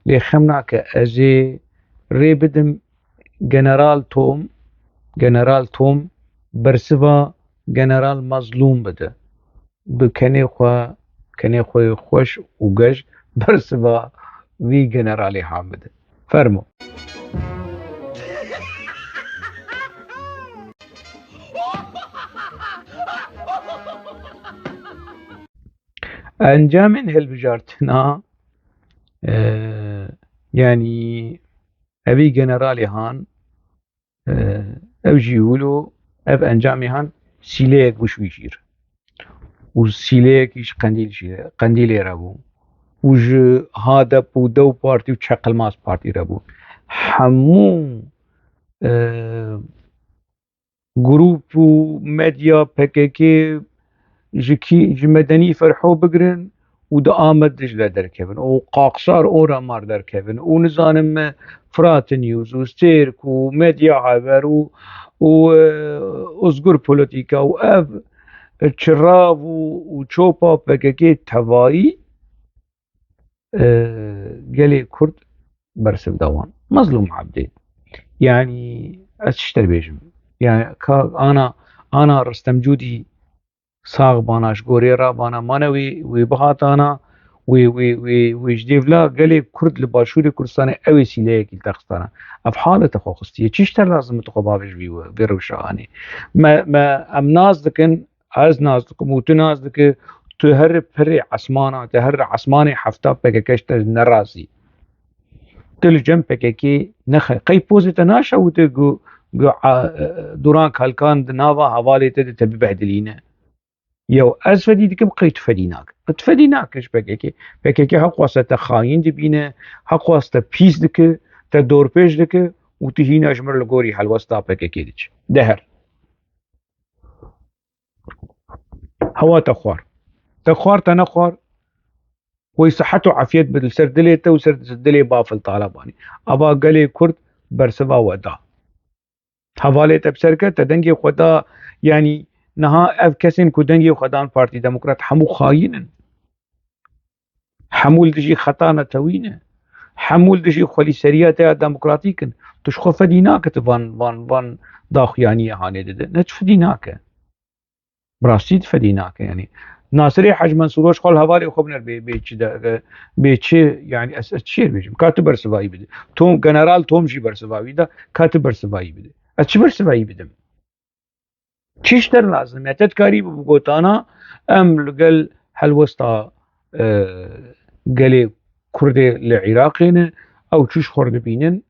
Lê xem nake ez ê rê bidim General Tom, General Tom bersiva General Mazlûm bide. Bi kenê xwe, kenê xwe yê xweş û geş bersiva vî generalê han bide. Fermo. Encamên hilbijartina, e, yanî evî generalê han, e, ew jî wilo, ev encamê han sîleyek bû ji wî jî re. Û sîleyekî ji Qendîl jî re, Qendîlê re bû. Û ji HADEP û DEM Partî û Çeqilmaz Partî re bû. Hemû, e, grûp û medya P K K ji kî, ji Medenî Ferho bigirin û di Amed Dicle derkevin û Qaxsar Oramar derkevin û nizanim me Fırat News û Sêrk û Medya Haber û, û, e, Özgür Politika û ev çirav û, û çopa P K K tevayî, e, gelê Kurd bersiv da wan. Mazlûm Ebdî. Yanî ez çi ji te bêjim? Yani ka ana, ana Ristem Cûdî sax bana, ji gorê re bana, mane wê, wê bihatana, wê, wê, wê, wê ji dêvla gelê Kurd li Başûrê Kurdistanê ew ê sîleyekî li te xistana. Ev halete xwe xistiye. Çi ji te lazim e tu xwe bavêj vî, vê rewşa anê? Me, me, em nas dikin, ez nas dikim û tu nas dike, tu her pirê esmana, tu her esmanê hefta P K K ji te nerazî. Tu li cem P K K nexe. Qey pozê te naşewite ku, ku, a, Duran Kalkan di nava hevalê te de te bibehdilîne. Yew ez fedî dikim, qey tu fedî nake. Tu fedî nake ji P K K. P K K heqwaste te xayîn dibîne, heqwaste pîs dike, te dorpêç dike û tu hîna ji mir li gorî helwesta P K K diçe. De her. Hewa te xwar. Te xwar, te nexwar. Wey sihet û afiyet bid li ser dilê te û ser dilê Bafil Talebanî. Ava gelê Kurd bersiva we da. Hevalê te bi ser ket, te dengê xwe da, yanî niha ev kesên ku dengê xwe dan Partî Demokrat hemû xayîn in. Hemû li dijî xeta netewî ne. Hemû li dijî xwelîseriya te ya demokratîk in. Tu ji xwe fedî nake tu van, van, van daxuyaniyê hanê dide. Ne tu fedî nake. Bi rastî tu fedî nake, yanî. Nasirê Hec Mensûr, ji xwe li hevalê xwe biner bê, bê çi de, bê çi, yanî ez, ez çi bêjim? Ka tu bersivayî bide. Tom, General Tom jî bersivayî da, ka tu bersivayî bide. Ez çi bersivayî bidim? Çi ji te lazim e? Te dikarî bi gotana em li gel helwesta, e, gelê Kurdê li Iraqê ne, ew çi ji xwe dibînin,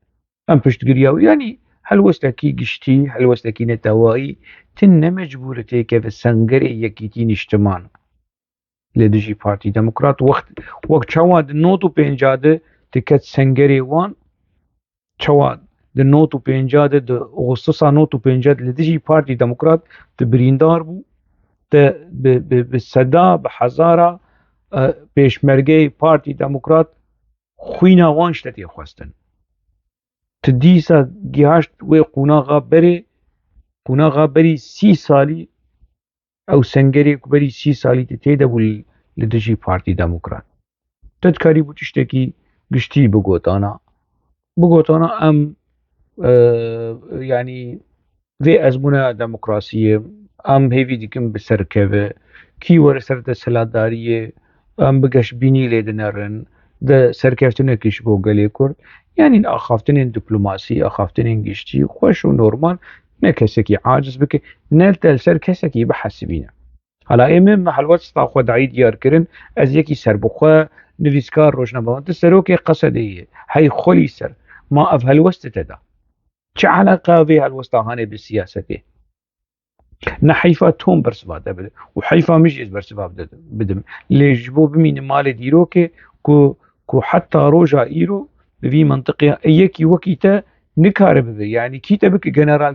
em piştgiriya wî, yanî helwestekî giştî, helwestekî netewayî, tu ne mecbûr e têkeve sengerê Yekîtî Niştiman li dijî Partî Demokrat. Wext, wek çawa di nod û pênca de diket sengerê wan, çawa di nod û pênca de, di Ağustosa nod û pênca de li dijî Partî Demokrat di birîndar bû, te bi, bi, bi seda, bi hezara, e, pêşmergeyê Partî Demokrat xwîna wan ji te tê xwestin. Tu dîsa gihaşt wê qonaxa berê, qonaxa berî sî salî, ew sengerê ku berî sî salî tu tê de bû li, li dijî Partî Demokrat. Te dikarîbû tiştekî giştî bigotana. Bigotana em, e, yanî vê ezmûna demokrasiyê, em hêvî dikin bi ser keve, kî were ser desthilatdariyê, em bi geşbînî lê dinerin, de serkeftinekî ji bo gelê Kurd, yanî axaftinên diplomasî, axaftinên giştî, xweş û normal, ne kesekî aciz bike, ne te li ser kesekî bihesibîne. Hala ê min me helwesta xwe dayî diyar kirin, ez yekî serbixwe, nivîskar, rojnamevan, tu serokê Qesedê yê, hey xwelî ser, ma ev helwest te da? Çi eleqa vê helwesta hanê bi siyasetê? Ne heyfa Tom bersiva te bide û heyfa min jî ez bersiva bide-, bidim. Lê ji bo bimînim malê dîrokê ku, ku heta roja îro bi vî mintiqê yekî wekî te nikare bibe. Yanî kî te bike general,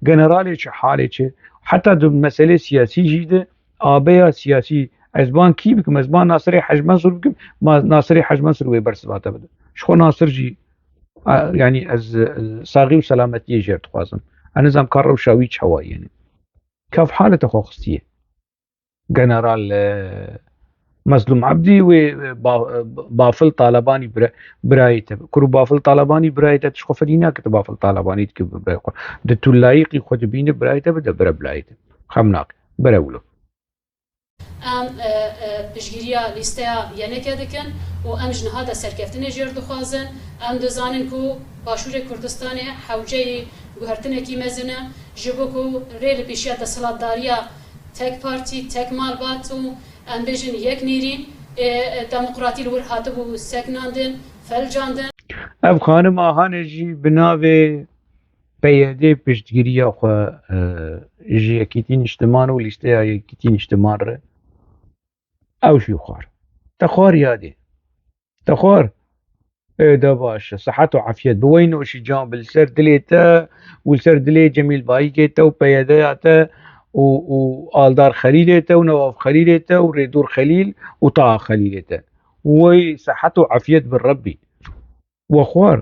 generalê çi, halê çi? Heta di meselê siyasî jî de abeya siyasî ez ban kî bikim? Ez ban Nasirê Hec Mensûr bikim. Ma Nasirê Hec Mensûr wê bersiva te bide. Ji xwe Nasir jî A, yanî ez, e, saxî û selametiyê jêr dixwazim. Ez nizam ka rewşa wî çawa yene. Kav halê te xwe xistiye. General, e, Mezlûm Ebdî wê, e, ba-, e, Bafil Talebanî bira-, birayê te. Kur û Bafil Talebanî birayê te, tu ji xwe fedî nake tu Bafil Talebanî dike bi birayê xwe. Di tu layîqî xwe dibîne birayê te bide bire birayê te. Xem nake. Bire wilo. Em, e, e, piştgiriya lîsteya yeneke dikin û em ji niha de serkeftinê jêr dixwazin. Em dizanin ku Başûrê Kurdistanê hewceyî guhertinekî mezin e, ji bo ku rê li pêşiya desthilatdariya tek partî, tek malbat û em bêjin yek nêrîn, e, e, demokratî li wir hatibû sekinandin, felicandin. Ev xanim a hanê jî bi navê P Y D piştgiriya xwe, e, ji Yekîtî Niştiman û lîsteya Yekîtî Niştiman re ew jî xwar. Te xwar yadê. Te xwar. Ê de baş. Sihet û efiyet. Bi wey noşî can bi li ser dilê te û li ser dilê Cemîl Bayîkê te û P Y D ya te û, û Aldar Xelîlê te û Newaf Xelîlê te û Rêdûr Xelîl û Taha Xelîlê te. Wey sihet û efiyet bi Rebbî. We xwar.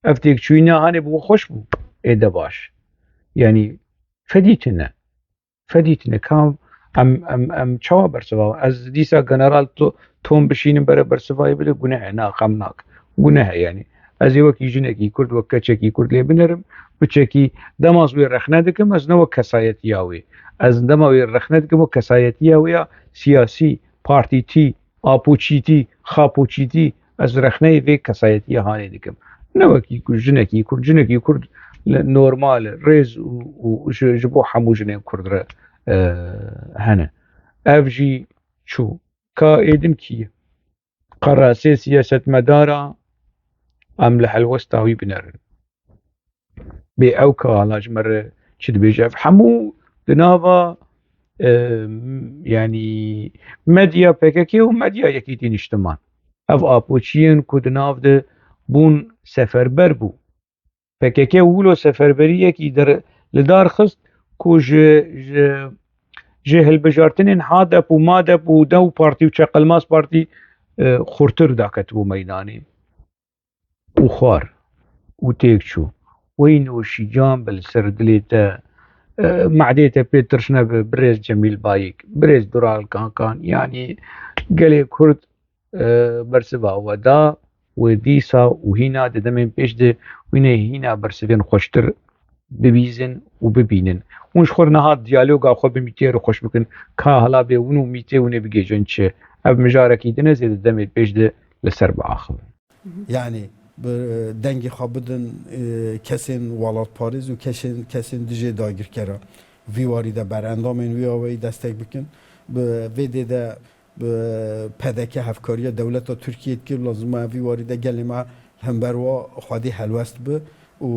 Ev têkçûyîna hanê bi we xweş bû. Ê de baş. Yanî fedî tune. Fedî tune. Kam em, em, em çawa bersiva? Ez dîsa general to-, Tom bişînim bere bersivayê bide, guneh e, na, xem nak. Guneh e yanî. Ez ê wekî jinekî Kurd, wek keçekî Kurd lê binerim. Biçekî dema ez wê rexne dikim, ez ne wek kesayetiya wê. Ez dema wê rexne dikim wek kesayetiya wê ya siyasî, partîtî, apoçîtî, xapoçîtî, ez rexneyê vê kesayetiyê hanê dikim. Ne wekî ku jinekî Kurd, jinekî Kurd li normal e, rêz û, û ji, ji bo hemû jinên Kurd re, e, hene. Ev jî çû. Ka êdin kî ye? Qerasê siyasetmedara em li helwesta wî binerin. Bê ew ka hala ji me re çi dibêje? Ev hemû di nava, e, yanî medya P K K û medya Yekîtî Niştiman. Ev apoçiyên ku di nav de bûn seferber bû. P K K wilo seferberiyekî der-, li dar xist ku ji, ji, ji hilbijartinên HADEP û MADEP û DEM û Partî û Çeqelmaz Partî, e, xurtir daketibû meydanê. û xwar û têk çû. Wey noşî can be li ser dilê te, e, mehdê te pê tirşne be, birêz Cemîl Bayik, birêz Dural Kankan, yanî gelê Kurd, e, bersiva we da, wê dîsa û hîna di demên pêş de wînê hîna bersivên xweştir bibîzin û bibînin. Hûn ji xwe re niha diyaloga xwe bi mîtê re xweş bikin, ka hala bê hûn û mîtê hûn ê bigihîjin çi? Ev mijarekî din e, zêde demê pêş de li ser biaxivin. Yanî, bi, dengê xwe bidin, e, kesên welatparêz û kesên, kesên dijê dagirkera. Vî warî de berendamên wî awayî destek bikin. Bi vê dê de bi P D K hevkariya dewleta Tirkiyê dike, lazim e vî warî de gelê me hember wa xwedî helwest bi û,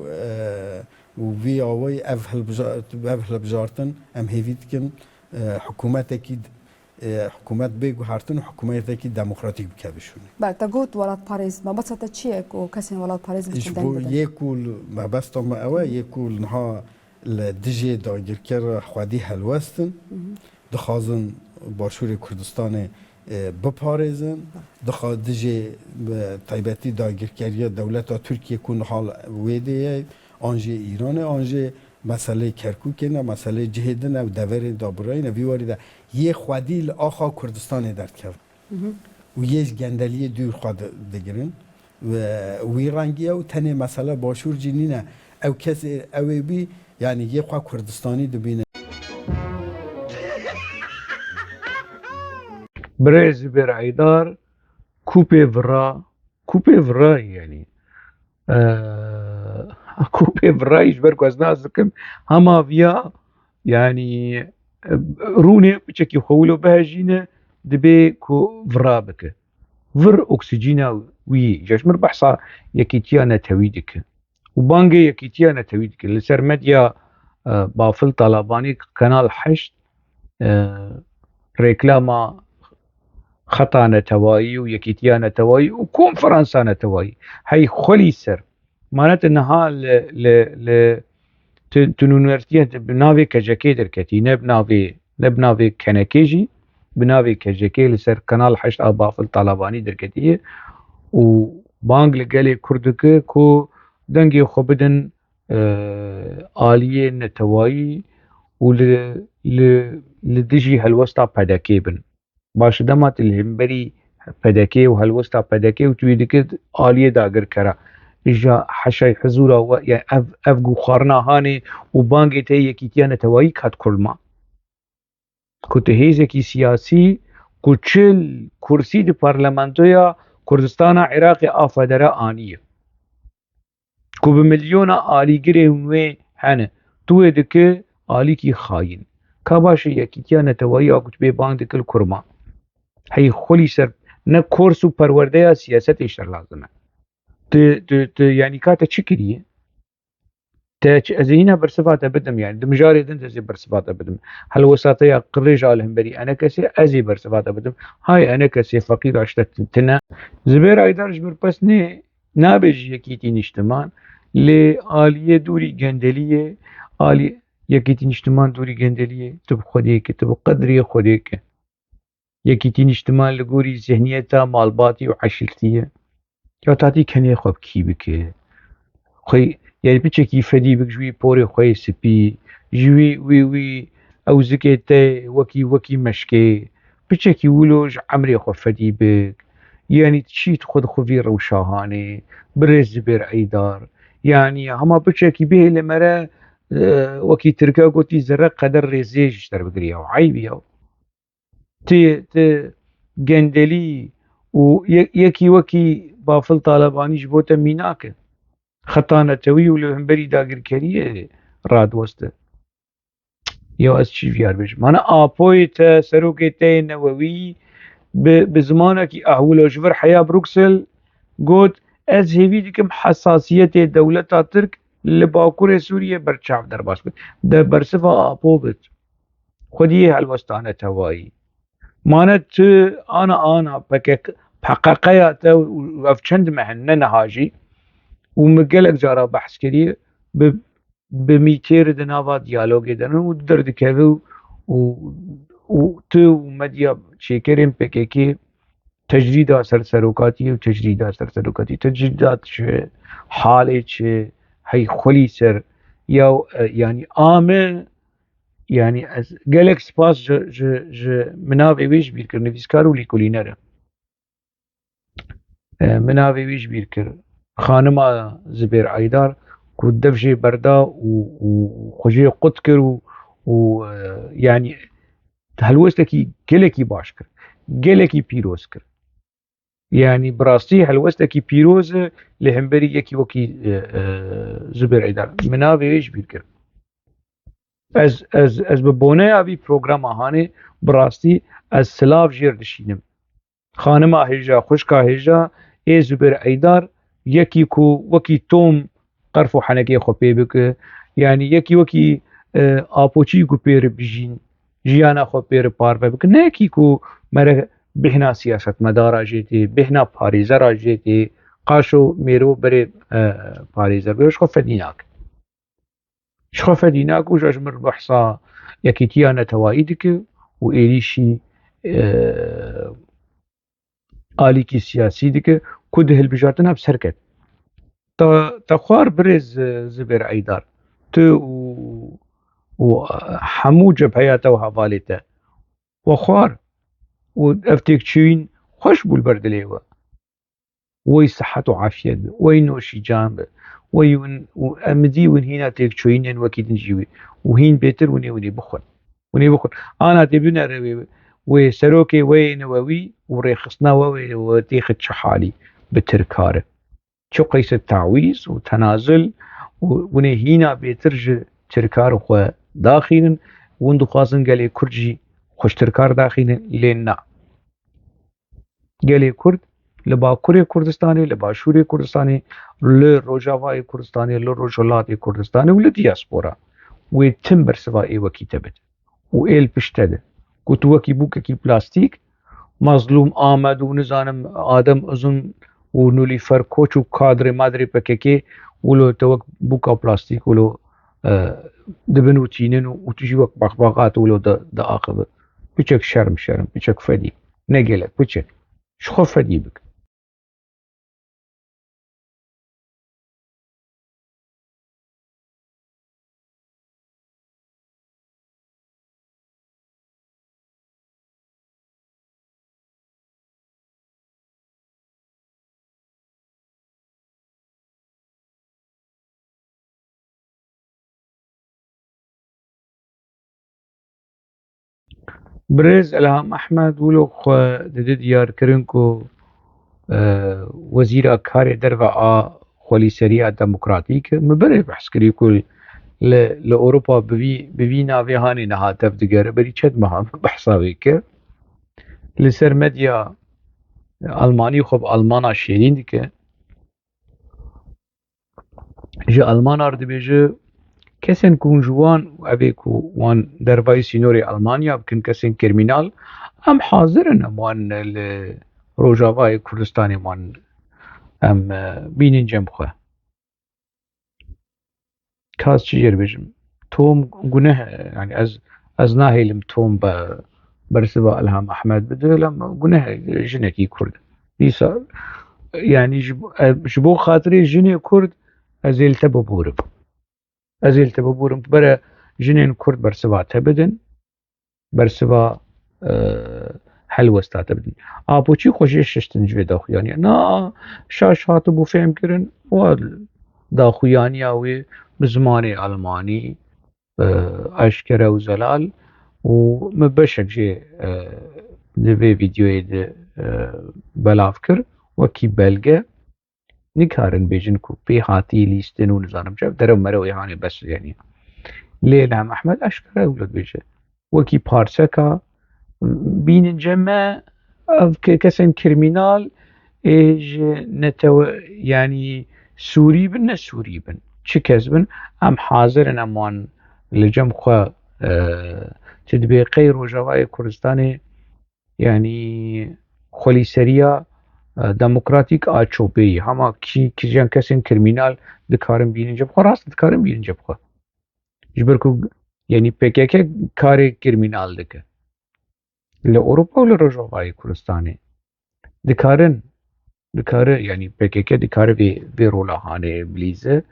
e, û vî awayî ev hilbija-, ev hilbijartin em hêvî dikin, e, hikûmetekî e, hikûmet bê guhertin û hikûmetekî demokratîk bikeve şûnê. Ber te got welatparêz, mebesta te çi ye ku kesên welatparêz Ji bikin deng bo bidin? Yê ku li, mebesta me ew e, yê ku niha li dijê dagirker xwedî helwestin, dixwazin Başûrê Kurdistanê, e, biparêzin, dixa-, dijê, e, taybetî dagirkeriya dewleta Tirkiyê ku niha wê dê ye, an jê Îranê, an jê meseleyê Kerkûkê ne, meseleyê cihê din e û deverên dabûrayî ne. Vî warî de yê xwedî li axa Kurdistanê derdikevin û yê ji gendeliyê dûr xwe di-, digirin. Wî rengî ye û tenê mesele Başûr jî nîne. Ew kesê, ew ê bî, yanî yê xwe Kurdistanî dibîne. Birêz Zubêr Eydar, kupê vira, kupê vira, yanî, e, kupê vira ji ber ku ez nas dikim, hema viya, yanî, e, rûnê piçekî xwe wilo bihejîne, dibê ku vira bike. Vir oksîjîna wî ye. Ji min behsa yekîtiya netewî dike. Û bangê yekîtiya netewî dike. Li ser medya, e, Bafil Talabanî, Kanal heşt, e, reklama xeta netewayî û yekîtiya netewayî û konferansa netewayî hey xwelî ser. Mane tu niha li, li, li, tu, tu nûnertiye bi navê K C K derketî, ne bi navê, ne bi navê K N K jî, bi navê K C K li ser Kanal heşt a Bafil Talabanî derketiye û bang li gelê Kurd dike ku dengê xwe bidin, e, aliyê netewayî û li, li, li dijî helwesta P D K bin. Baş e, dema tu li hemberî P D K û helwesta P D K û tu yê dikir aliyê dagirkera. Îja heşay hizûra we, yani ev, ev guxarina hanê û bangê te yekîtiya netewayî kat kulma. Ku tu hêzekî siyasî ku çil kursî di parlamentoya Kurdistana Iraqê a federe aniye. Ku bi milyona alîgirên wê hene. Tu wê dike alîkî xayîn. Ka baş e, yekîtiya netewayî a ku tu bê bang dike li kurma. Hey xulî ser ne kors û perwerdeya siyasetê ji te re lazim e. Tu, tu, tu, yanî ka te çi kiriye? Te çi, ez ê hîna bersiva te bidim, yanî di mijarê din de ez ê bersiva te bidim. Helwesta te ya qirêj a li hemberî enekesê, ez ê bersiva te bidim. Hay enekesê feqîr a ji te tune. Zubêr Aydar ji bir pes nê Nabêjî yekîtî nîştiman, lê aliyê dûrî gendeliyê, alî-, yekîtî nîştiman dûrî gendeliyê, tu bi Xwedê ke, tu bi qedrê Xwedê ke. Yekîtî nîştiman li gorî zihniyeta malbatî û eşîrtî ye. Ya tatî kenê xwe bi kî bike? Xwey, yani piçekî fedî bik ji wî porê xwe yê spî, ji wî, wî, wî ew zikê te wekî, wekî meşkê, piçekî wilo ji emrê xwe fedî bik. Yani çî xwe di xwe vî rewşa hanê, birêz Zubêr Eydar. Yani hema piçekî bihêle mere, e, wekî Tirke gotî zerre qeder rêzê ji te re bigiriya. Eybî ya. Ti, ti gendelî û ye-, yekî wekî Bafil Talebanî ji bo te mînak e. Xeta netewî û li hemberî dagirkeriyê radiweste. Ya ez çi viyar bêjim? Mana Apoyê te, serokê te yê newewî bi, bi zimanekî ahwilo ji vir heya Bruksel got, ez hêvî dikim hesasiyetê dewleta Tirk li Bakurê Sûriyê berçav derbas bit. De bersiva Apo bit. Xwediyê helwesta netewayî. Mane tu ana ana P K K, P Q Q ya te û ev çend meh in, ne niha jî. Û min gelek cara behs kiriye, bi, bi mîtêr di nava diyalogê de ne û derdikeve û, û, û tu û medya çêkerên P K K tecrîda ser serokatiyê û tecrîda ser serokatî. Tecrîda çi, halê çi, hey xwelî ser ya, e, yanî ame, yanî ez gelek spas ji, ji, ji min navê wê ji bîr kir, nivîskar û lîkolîner e. E, min navê wî ji bîr kir. Xanima Zibêr Aydar ku dev jê berda û, û xwe jê qut kir û, û, e, yanî helwestekî gelekî baş kir. Gelekî pîroz kir. Yanî bi rastî helwestekî pîroz e li hemberî yekî wekî, e, e, Zubêr Eydar. Min navê wê ji bîr kir. Ez, ez, ez bi boneya vî programa hanê bi rastî ez silav jêr dişînim. Xanima hêja, xwişka hêja ê Zubêr Eydar, yekî ku wekî Tom qerf û henekê xwe pê bike, yanî yekî wekî, e, Apoçî ku pê re bijîn, jiyana xwe pê re parve bikin. Ne yekî ku mere bêhna siyasetmedara jê tê, bêhna parêzera jê tê, qaşo mêro berê, e, parêzer be, ji xwe fedî nake. Ji xwe fedî nake û ja ji min re behsa yekîtiya netewayî dike û êrîşî, e, alîkî siyasî dike ku di hilbijartina bi ser ket. Te, te xwar birêz Zibêr Eydar. Tu û, û hemû cebheya te û hevalê te. We xwar û ev têkçûyîn xweş bû li ber dilê we. Wey sihet û afiyet be, wey noşîcan be, wey win û em dî win hîna têkçûyînên wekî din jî wî û hîn bêtir winê winê bixwin. Winê bixwin. Ana tê binere wê, wê serokê wê newewî û rêxistina we wê we têxit çi halî bi tirkar e. Çi qeyse tawîz û tenazil û winê hîna bêtir ji tirkar xwe daxînin, win dixwazin gelê Kurd jî xwe ji tirkar daxînin, lê na. Gelê Kurd li Bakurê Kurdistanê, li Başûrê Kurdistanê, li Rojavayê Kurdistanê, li Rojhilatê Kurdistanê û li diaspora wê tim bersiva ê wekî te bide û ê li pişt te de. Ku tu wekî bûkekî plastîk, Mazlûm Amed û nizanim Adem Uzun û Nilûfer Koç û kadrê madrê P K K wilo te wek bûka plastîk wilo, e, dibin û tînin û, û tu jî wek baxbaxat wilo di, diaxive. Piçek şerm şerm, piçek fedî. Ne gelek, piçek. Ji xwe fedî bike. Birêz Ilham Ehmed wilo xwe dide diyarkirin ku, e, wezîra karê derve a xwelîseriya demokratîk e. Min berê behs kirî ku li, li Ewropa bi vî, bi vî navê hanê niha tev digere. Berî çend meha min behsa wê kir. Li ser medya Almanî xwe bi Almana şêrîn dike. Ji Almana re dibêje, kesên ku hûn ji wan, ev ê ku wan dervayî sînorê Almanya bikin, kesên krîmînal, em hazir in, em wan li Rojavayê Kurdistanê wan em, e, bînin cem xwe. Ka ez çi jê re bêjim? Tom guneh e, yani ez, ez nahêlim Tom be, bersiva Ilham Ehmed bide, lem guneh e, jinekî Kurd. Dîsa, yani ji bo, e, ji bo xatirê jinê Kurd ez ê li te biborim. Ez ê li te biborim. Bere jinên Kurd bersiva te bidin. Bersiva, e, helwesta te bidin. Apoçî xwe jê şiştin ji vê daxuyaniya. Na, şaş hatibû fêhm kirin, wa daxuyaniya wê bi zimanê Almanî, e, eşkere û zelal û min beşek jê, e, di vê vîdeoyê de, e, belav kir wekî belge. Nikarin bêjin ku pê hatî lîstin û nizanim çi, ev derew merew ê hanê bes, yanî. Lê Ilham Ehmed eşkere wilo dibêje. Wekî parçeka bînin cem me, ev ke-, kesên krîmînal ê ji netewe, yanî Sûrî bin, ne Sûrî bin. Çi kes bin, em hazir in em wan li cem xwe, e, tu dibê qey Rojavayê Kurdistanê, yanî xwelîseriya, e, demokratîk a çopeyî, hema kî, kîjan kesên krîmînal dikarin bînin cem xwe, rast dikarin bînin cem xwe. Ji ber ku, yanî P K K karê krîmînal dike. Li Ewropa û li Rojavayê Kurdistanê dikarin, dikare, yanî P K K dikare vê, vê rola hanê bilîze.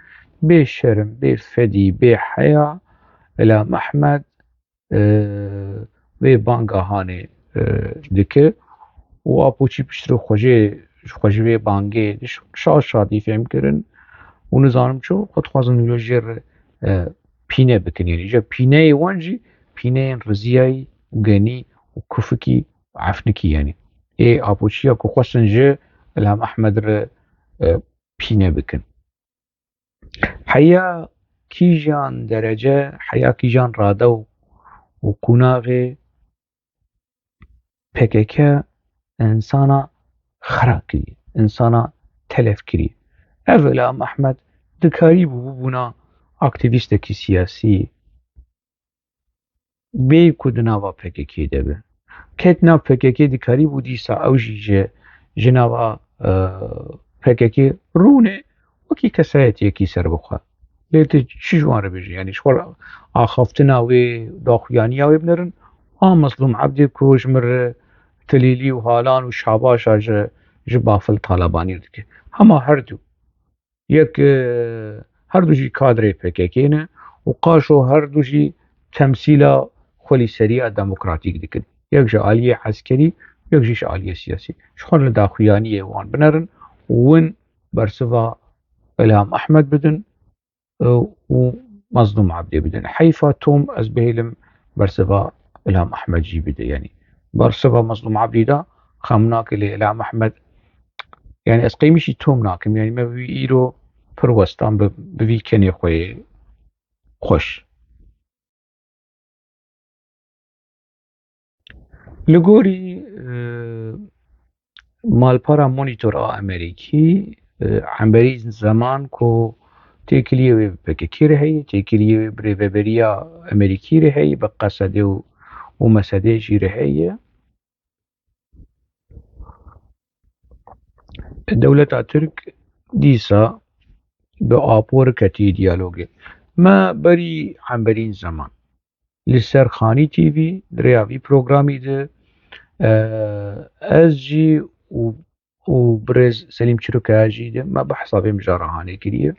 Bê şerm, bê fedî, bê heya, Ilham Ehmed, e, vê banga hanê, e, dike û Apoçî piştre xwe jê, xwe ji vê bangê şa-, şadî fêm kirin û nizanim çi, xwe dixwazin wilo jê re, e, pîne bikin. Yanî ji pîneyê wan jî pîneyên riziyayî û genî û kufikî û efnikî, yanî ê Apoçiya ku xwestin ji Ilham Ehmed re, e, pîne bikin. Heya kîjan derece, heya kîjan rade û, û qûnaxê P K K insana xira kiriye, insana telef kiriye. Ev Ilham Ehmed dikarîbû bibûna aktîvîstekî siyasî, bêyî ku di nava P K K de be. Ket nav P K K dikarîbû dîsa ew jî ji, ji nava, e, P K K rûne wekî kesayetiyekî serbixwe. Lê tu çi ji wan re bêjî? Yanî ji xwe re axaftina wê, daxuyaniya wê binerin. A Mezlûm Ebdî ku ji min re tilîlî û halan û şabaşa ji, ji bafil Talabanî dike. Hema her du. Yek, e, her du jî kadrê P K K ne û qaşo her du jî temsîla xwelîseriya demokratîk dikin. Yek ji aliyê eskerî, yek jî ji aliyê siyasî. Ji xwe li daxuyaniyê wan binerin û win bersiva Îlham Ehmed bidin, e, û Mezlûm Ebdê bidin. Heyfa Tom ez bihêlim bersiva Îlham Ehmed jî bide. Yanî bersiva Mezlûm Ebdî de xem nake lê Îlham Ehmed, yanî ez qeymîşî Tom nakim. Yanî me bi wî îro pir westan bi, bi vî kenê xwe yê xweş. Li gorî, e, malpera Monitor a Amerîkî, e, Emberî Zeman ku têkiliyê wê bi P K K re heye, têkiliyê wê bi rêveberiya Amerîkî re heye, bi Qesedê û, û Mesedê jî re heye. Dewleta Tirk dîsa bi Apo re ketiye diyalogê. Me berî Emberî Zeman li ser Xanî T V di rêya vî programî de, e, ez jî û, û birêz Selîm Çirokaya jî de me behsa vê mijara hanê kiriye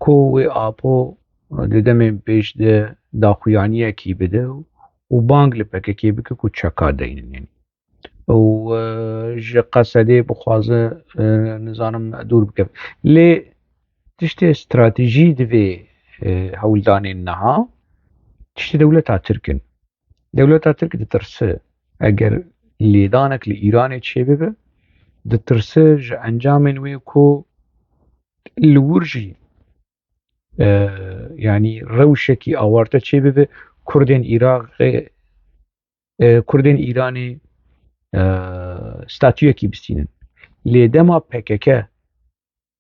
ku wê Apo di demên pêş de daxuyaniyekî bide û bang li P K K bike ku çeka deynin. Yanî û, e, ji Qesedê bixwaze, e, nizanim dûr bikeve. Lê tiştê stratejî di vê, e, hewldanên niha tiştê dewleta Tirk in. Dewleta Tirk ditirse eger lêdanek li Îranê çêbibe, ditirse ji encamên wê ku li wir jî, e, yanî rewşekî awarte çêbibe, Kurdên Iraqê, e, Kurdên Îranê, e, statuyekî bistînin. Lê dema P K K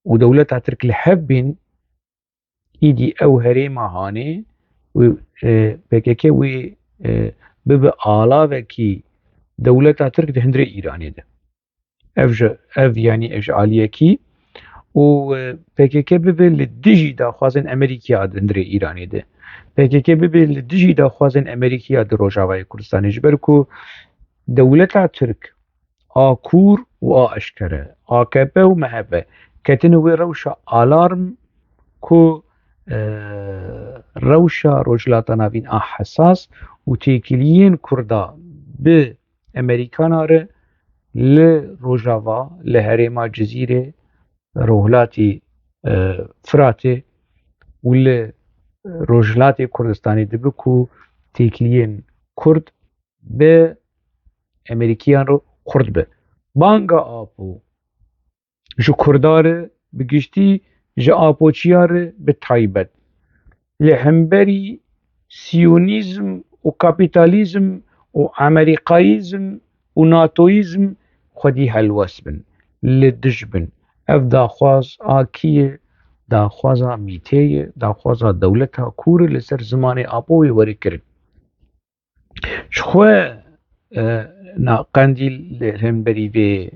û dewleta Tirk li hev bên, îdî ew herêma hanê û, e, P K K wê, e, bibe alavekî dewleta Tirk di hundirê Îranê de. Ev ji, ev, yanî ev ji aliyekî û, e, P K K bibe li dijî daxwazên Amerîkî ya di hundirê Îranê de. P K K bibe li dijî daxwazên Amerîkî ya di Rojavayê Kurdistanê. Ji ber ku dewleta Tirk a kûr û a eşkere, A K P û M H P ketine wê rewşa alarm ku, e, rewşa Rojhilata Navîn a hesas û têkiliyên Kurda bi Amerîkana re li Rojava, li herêma Cizîrê, Rojhilatî, e, Firatê û li Rojhilatê Kurdistanê dibe ku têkiliyên Kurd bi Amerîkiyan re xurt be. Banga Apo ji Kurda re bi giştî, ji Apoçiya re bi taybet, li hemberî siyonîzm û kapîtalîzm û amerîkayîzm û natoyîzm xwedî helwest bin, li dij bin. Ev daxwaz a kî ye? Daxwaza mîtê ye, daxwaza dewleta kûr e li ser zimanê Apo wê were kirin. Ji xwe, e, na Qendîl li hemberî vê,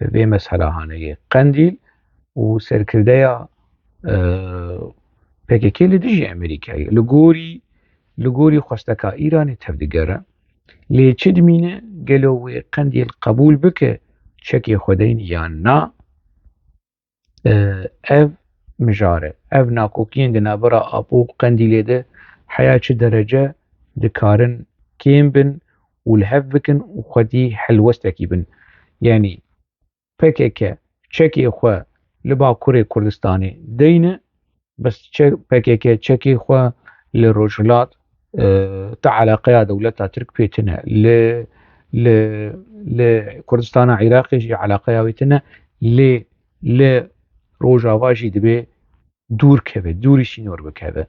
vê mesela hane ye. Qendîl û serkirdeya, e, P K K li dijî Amerîkayê. Li gorî, li gorî xwesteka Îranê tevdigere. Lê çi dimîne? Gelo wê Qendîl qebûl bike çekê xwe deyn yan na? E, ev mijare, ev nakokiyên di navbera Apo û Qendîlê de heya çi derece dikarin kêm bin û li hev bikin û xwedî helwestekî bin? Yanî P K K çekê xwe li Bakurê Kurdistanê deyne, bes çe-, P K K çekê xwe li Rojhilat, e, ti eleqeya dewleta Tirk pê tine. Li, li, li Kurdistana Iraqê jî eleqeya wê tine. Lê li Rojava jî dibê dûr keve, dûrî sînor bikeve.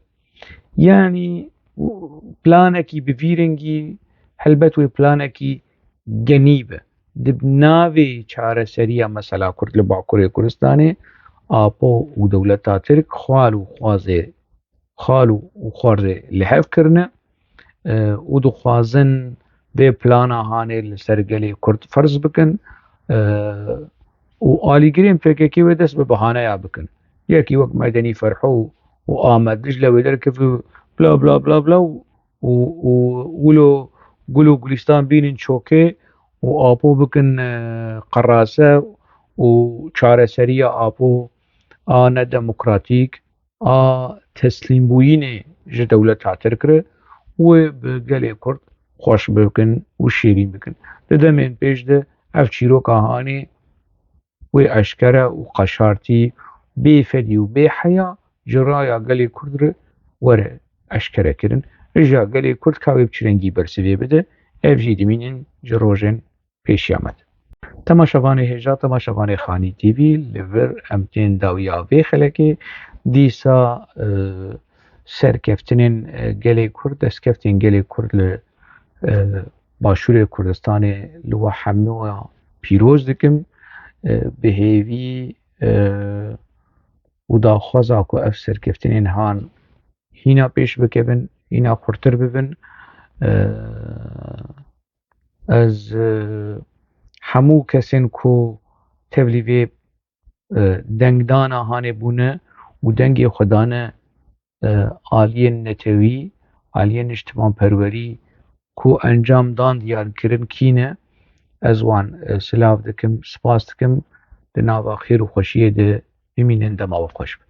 Yanî planekî bi vî rengî, helbet wê planekî genî be. Di navê çareseriya mesela Kurd li Bakurê Kurdistanê, Apo û dewleta Tirk xal û xwazê, xal û xwarzê li hev kirine. e, û dixwazin vê plana hanê li ser gelê Kurd ferz bikin, e, û alîgirên P K K wê dest bi bihaneya bikin. Yekî wek Medenî Ferho û Amed Dicle wê derkevî bla bla bla bla û, û, û wilo gul û gulistan bînin çokê û apo bikin, e, qerase û çareseriya apo a nedemokratîk, a teslîmbûyînê ji dewleta Tirk re wê bi gelê Kurd xweş bikin û şêrîn bikin. Di demên pêş de ev çîroka hanê wê eşkere û qeşartî, bê fedî û bê heya ji raya gelê Kurd re were eşkere kirin. Rêja gelê Kurd ka wê bi çi rengî bersivê bide, ev jî dimînin ji rojên pêşiya me de. Temaşevanê hêja, temaşevanê Xanî T V, li vir em tên dawiya vê xelekê. Dîsa, e, serkeftinên, e, gelê Kurd, destkeftên gelê Kurd li, e, Başûrê Kurdistanê li we hemû pîroz dikim. E, bi hêvî, e, û daxwaza ku ev serkeftinên han hîna pêş bikevin, hîna xurtir bibin. E, ez, e, hemû kesên ku tevlî vê, e, dengdana hanê bûne û dengê xwe dane, e, aliyên netewî, aliyên niştimanperwerî ku encam dan diyar kirin kî ne, ez wan, e, silav dikim, spas dikim, di nava xêr û xweşiyê de bimînin, dema we xweş be.